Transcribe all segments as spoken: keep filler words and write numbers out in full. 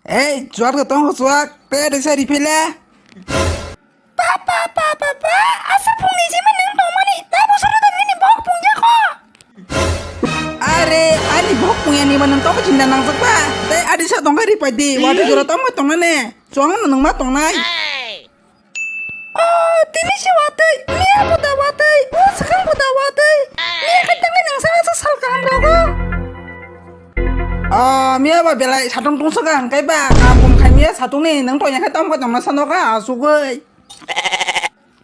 Ei, chuak da tong chuak, te de sari phela. Pa, pa, pa, pa, pa, asa phungni jima nang tongmani, ta bosor da nini bok phungya ko. Are, ani bok phungya ni manang tong jinda nang sakba. Te adi sa tong kari padi, wadi jora tong ma tong ne. Chuang nang ma tong nai. Oh, tini se watwi, miya bo da watwi, o swkang bo da watwi. Miya khai tangwi nang sa sa sal kaham rogo. Oh, miya ba belai satung tung swkang, hwnkhe ba kaham kum khai miya satung ni nang toya khai tamo tongna sano ka asugwi.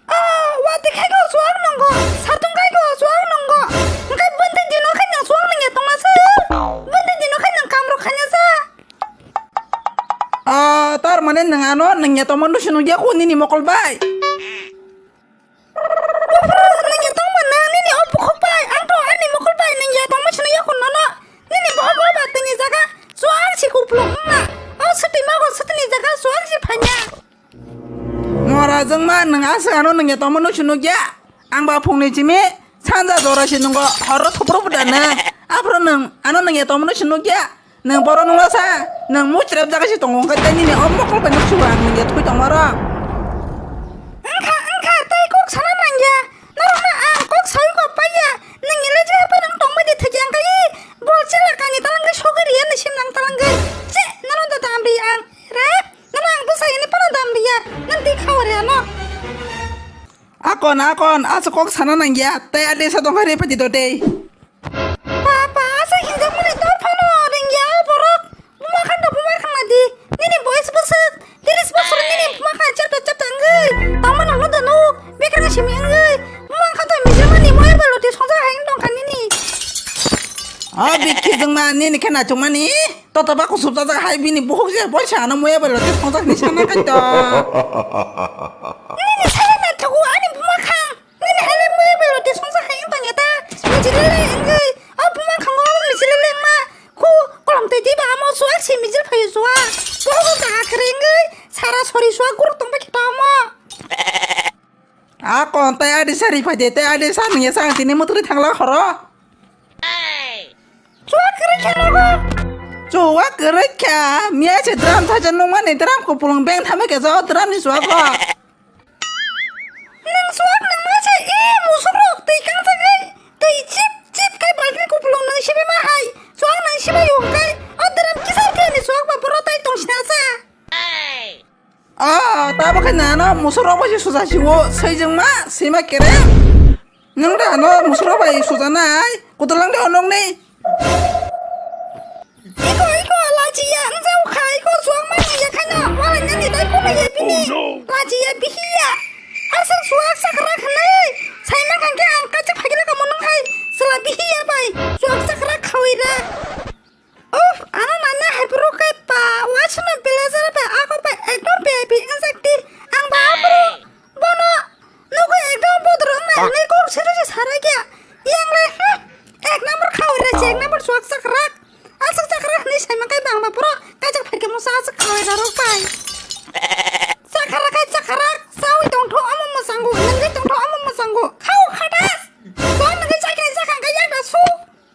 Oh, watwi khai go suak nongo, satung khai go suak nongo. Hwnkhe bwntwi dino khai nang suak nang ya tongna sa. Bwntwi dino khai nang kaham rok khanya sa. Ah, tar mane nwng ano nwng ya tongma nusu nugya ko nini mokol bai. Nwng ya tongma nang nini o bukhuk bai, ang to ani mokol bai nwng ya tongma sino ya ko nono. Nini bohok o ba tini jaga, chuang si kupulung wngna. O swtwi mago swtwini jaga, chuang si phanya. Mora jwngma nwng aswk ano nwng ya tongma nusu nugya. Ang ba phungni chimi sanja jora si nungo horo thopro buda nwng. Aphuru nwng ano nwng ya tongma nusu nugya. Nwng borok nungla sa, nwng muchirap jaga si tongo, wngkha tei nini o mokol bai nuk sugo ang nwng ya thwi tongma rok. Wngkha, wngkha, tei kok sana nangya. Norokno ang kok sawi kok paiya. Nwng elai je haphai nang tongbai di thwkya wngkha i. Bol chela kani talangwi sogwi riya ni sim nang talangwi. Che, norokno dam ri ang. Re, norok ang bwsai hwnwi phano dam riya. Nwng twi khawa riya no. Akon, akon, asa kok sana nangya. Tei ade sa tongkha re pati do tei. Papa, asa hinjakmani tor phano ringya o borok. Buma khan da buma khan na di. Nini boyes bwswk, tiris bosor nini buma khan chapta chapta wngwi. Tama nang no da no, bekrang simi wngwi. Buma khan to mijilmani moya beloti songjak hai wng tongkha nini. O bikhi jwngma nini khe nachukmani. Tota ba kusubjak hai bini buhuk je boisa ano moya beloti songjak ni sana khaito. Nini saya na thugu ani buma khan. Nini hai le mui beloti songsa hai wng tongya ta? Mijili le wngwi. O buma khango abo mijili le wngma. Khu kolom twi twi ba amo suak si mijil phaio suak. Bohogo kaham kwrwi wngwi sara sori suak guruk tongbai khe ta omo. A kon tei adi sari phai de tei adi sa nungya sa ang tini mwtwrwi thangla khoro. Chuak kwrwi kha nogo. Chuak kwrwi kha. Miya se drum thaisa nungmani drum kupulung beng thamwi khe jo drum ni chuak rok. Nwng suak nangma se e musuk rok twi kangtagwi twi chip chip kai balkni kupulung nwng sibai ma hai. Suak nwng sibai ung kai o dram kisa khe ni suak ba boro tai tong sina sa. O tabo khe nano musuk rok bai se suja siwo swijwng ma sima kere. Nwng da ano musuk rok bai suja nai kutulang de onong ni. Iko, iko, lachiya, wng jao kha, iko, suak mani ya khaino, walai nani dai kono ya bini. Oh, no. Lachiya, bihiya. Aswk suak sakra khanai, saima khan khe ang kaisa phagila kamo nung hai, sala bihiya bai, suak sakra khawi ra. Uff, ano nana hai bro kai pa, wasno belai jara bai, ako bai ekdom bebi wng jak di, ang ba abro. Bono nugwi ekdam bodoro wngna hwnwi kok sero se sarai khe. Yang le, hmm, ek number khawi rasi, ek number chuak chakrak. Aswk chakrak hwnwi saima khe bangma borok kaijak phai khe musa aswk khawi rarok bai. Chakrak hai chakrak, chawi tongtho omo mwchango, nungwi tongtho omo mwchango. Khao khatas. Bo nungwi chakri chakang khe yakda su.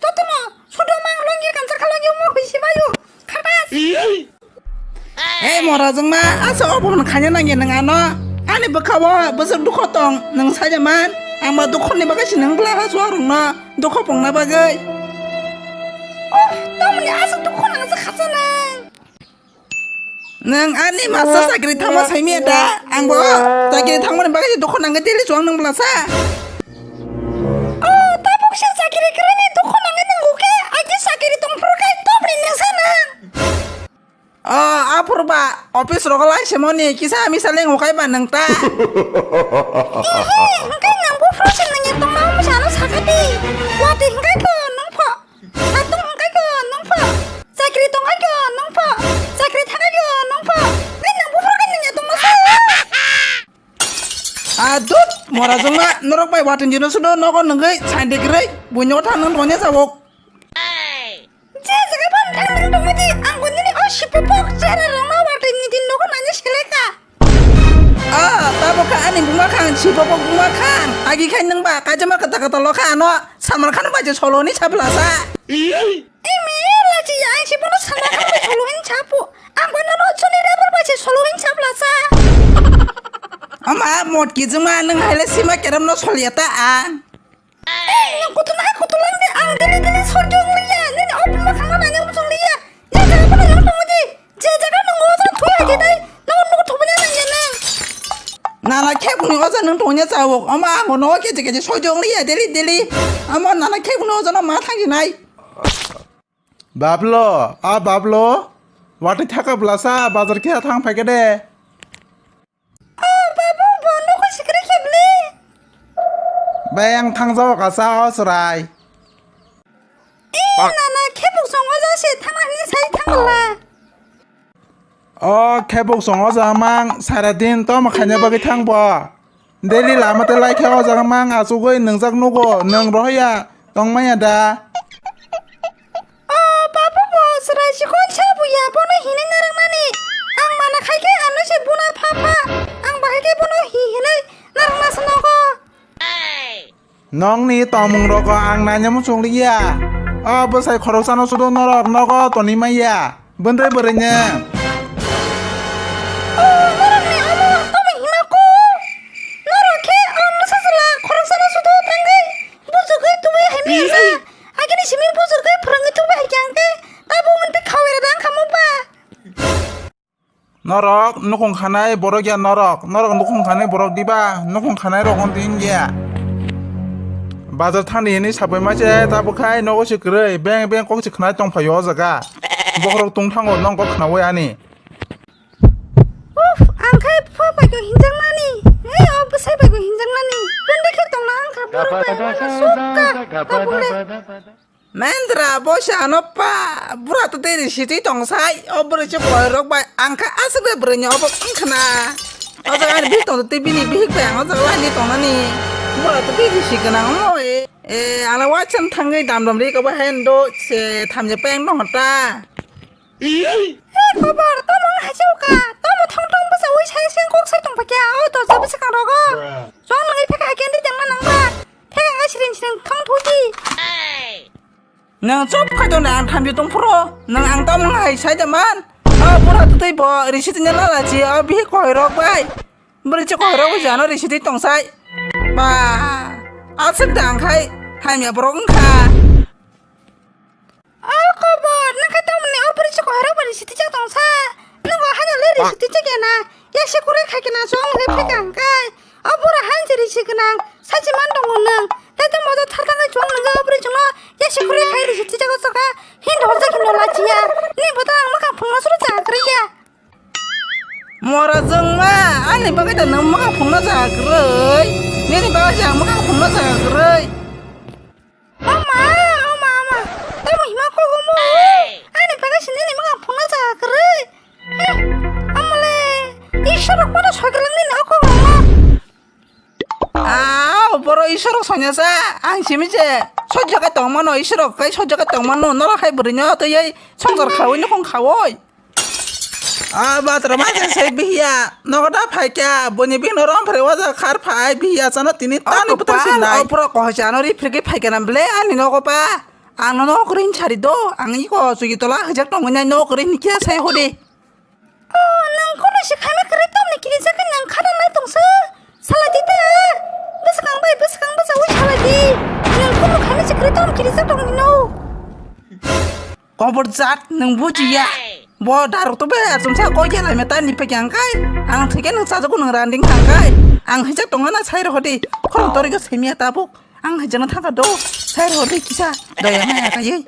Jotono sodromang longir kansa khalangyo mo hwisi bayo. Khatas. Hei mora jwngma, asa obo hwn khaina nangya nwng ano. Ani bwkhao bwswk dukho tong, nwng saida man. Ang ba dukhoni bagwi se nwng bwla ha chuak rwngno dukho pungna bagwi. Oh, tamoni asa dukho nang asa khacha nang. Nwng ani masa chakri thangma saimya da? Ang bo chakri thangmani bagwi se dukho nangwi daily chuak nwng bwla sa. Oh, tabuk se chakri kwrwini dukho nangwi nwngo khe, aji chakri tongphuru khe tamoni nwng sa nang. Oh, aphuru ba office rogo lai se moni kisa misa leng ukai ba nwng ta. Ehe, hwnkhe nwng buphuru se nwng ya tongma wngwi sano sakha di. Watwi hwnkhe khe nwng pho. Satung hwnkhe khe nwng pho. Chakri tongkha khe nwng pho. Chakri thangkha khe nwng pho. Nai nwng buphuru khe nwng ya tongma sa. Adut, mora jongma, norok bai watwi jino sudo nogo nwngwi sandi kwrwi. Buino thang nwng rwnya jabok. Je jaga phan thang nang tongma di, ang bo nini o sipopok chera rwma watwi ni din nogo nani seleka. Ah, tabo kha ani buma khan, sipopok buma khan. Agi khai nwng ba, kaijama kata kata lo kha ano, Salman Khan bai je solo ni sabla sa. Imi, lachi ya, ang sipono Salman Khan bai solo hin sapo. Ang bo no Mot kijima nwng haile sima kerem no soliya ta ang. Ei, nwng kutung hai kutung lang de, ang dili dili soi jong liya, nini obo ma khama nanya muchung liya. Je jaga bono nwng tongo di, je jaga nwng oja thwi hai de dai, nwng nwng thubani nang ya nang. Nana khebuni oja nwng tongya chawok, omo ang no keje keje soi jong liya, dili dili. Omo nana khebuni oja no ma thangji nai. Bablo, a Bablo, watwi thaka blasa, bazar khe thang phaikhe de. O babu, bo nokho sikri khe bwle. Bai ang thangjago kasa o chwrai. E nana, khebuk song oja se thangna hwnwi sai thangla. O khebuk song oja mang sara din tamo khaina bagwi thang bo. Daily lama te lai khe o jaga mang achugwi nwngjak nugo, nwng rohorya tongmaya da? O babu bo chwrai chikon sa buya, bono hinwi narwknani. Ang mana khai khe ano se buna pha pha. Ang bahai khe bono hi hinwi narwkna se nogo. Nokni tongmung rogo ang naina muchung liya. O bwsai khoroksano sudo norok nogo tonwi manya. Bwndai bwrwini. O, norokni omo tamo hima kok? Norok khe o bwsa chwla khoroksano sudo tangwi bujugwi tubui hai maya sa. Agini simi bujugwi phwrwngwi tubui hai khe ang khe tabuk mantwi khawai rwda wngkha mo ba. Norok nukhung khanai borok ya norok. Norok nukhung khanai borok diba? Nukhung khanai rok hwn twi wngya. Bazar thani hinwi sabai ma se tabuk khai nogo se kwrwi beng beng kok se khnai tong phaio o jaga. Bokhorok tong thango nokgo khnaui ani. Uff, ang khai pho bai ko hinjakmani. Ei, o bwsai bai ko hinjakmani. Bende khe tongna ang kha borok bai mano sukha. Tabule. Mendra, bo se ano pa, bura to tei risitwi tong sai, o bwrwi se boy rok bai, ang kha aswk de bwrwi ni obo wng khna. O jaga ni bihik tong tei bini bihik bai ang o jaga laini tong nani. Bura to tei risi gwnang mo e. E, ano waisang thangwi dam dam ri kabo hai do se thamje peng no hota. E, khobor, tamo wng hai se uka, tamo thong thong bwsa ui sai seng kok sai tong pakya, o dorja bwsa kang rogo. Chwng nangwi pheka hai khe ndi tengma nangma. Pheka ngai siring siring thong thuji. Nang chop khai tong ang thambi tong phuro. Nang ang tamo hai sai da man. O bura to tei bo risi tini lala chi, o bihik koi rok bai. Bwrwi se koirok jano risitwi tongsai. Ba, aswk da ang khai hamya borok wngkha. O kobor, nang khe tamoni o bwrwi se koirok bai risitwi jak tongsa. Nokho haino le risitwi jak ya na. Yasi kwrwi khai khe na chwng le phekang kai. O bura hain se risi gwnang. Sachi man tongo nang. Tei tamo thar thangwi chwng nang o bwrwi chwngno. Yasi kwrwi khai risitwi jak o chwkha. Hin dhor jak hin no lachiya. Ni bwtang ang mwkhang phungno suru cha kwrwi ya. Mora jwngma, ani bagwi da nwng mwkhang phungna jaga kwrwi. Nini bagwi se ang mwkhang phungna jaga kwrwi. O ma, o ma, o ma. Tamo hima kok omo. Ani bagwi se nini mwkhang phungna jaga kwrwi. He, amole. Ishwar rok bono soikrang nini o kok omo. Ah, boro Ishwar rok sonya sa, ang simi je sojya kai tong mano, Ishwar rok kai sojya kai tong mano, norok hai bwrwi no tei ei songjar khawi nukhung khawi. Ah, batra ma je sai bihiya, nogo da phai kya, boni bihno rom phre waja khar phai bihiya chano tini tani putar sin nai. O pura kohoi chano ri phirki phai kya na ble ani nogo pa, ang no nogo rin chari do, ang iko chugi tola hajak tong nai nogo rin kya sai hode. Oh, nang kono se khaima kwrwi tongni kirijak khe nang khana nai tongsa. Salai di ta. Bwswkang bai bwswkang bwchaui salai di. Nang kono khaima se kwrwi tong kirijak tongni no. Kobor jat nwng bujiya. Bo darok to bai achomsa koi khe laimeta ni pekya hwnkhe. Ang thwikhe nwng chajago nwng randing hwnkhe. Ang hijak tongna sai rw hwdi. Khorang torikhe semiya tabuk. Ang hai jana thangkha do, sai rw di kisa, doya maya kaiwi.